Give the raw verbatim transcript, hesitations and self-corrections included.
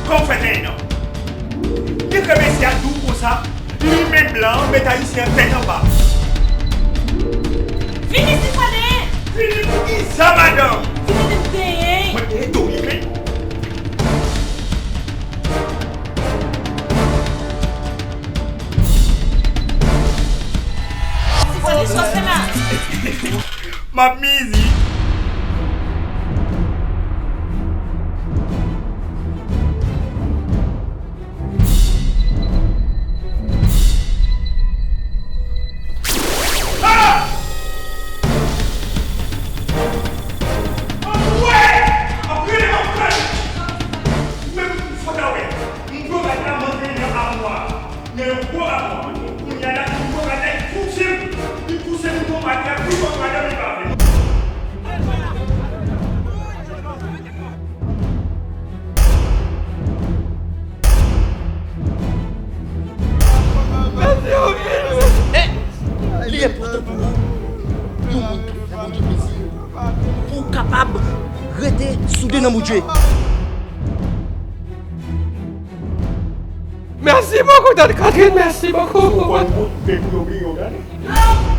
Kòman w fè genyen non? Li ke mesye a di w konsa, li men blan an met ayisyen an tèt anba. Vini, Sifwaden! Vini pou kisa, madanm? Vini, m genyen! Mwen genyen tou, li men. Sifwaden, sa w fè la? M ap mizi. Ah! Anmwey! Ap rele m ap fè m. Ou menm, fò ta wè. M pran rad la, m antre nan amwa. Nan yon gwo amwa. Kounye a la, m pran rad la, li pouse m. Li pouse m tonbe atè, pi fò madanm li pa vle. Li enpòtan pou ou, yon moun k ap fè Bondye plezi, pou w kapab rete soude nan Bondye. Mèsi bokou, Tante Catherine, mèsi bokou. Si w konn bout, men pou yo bliye w, gade.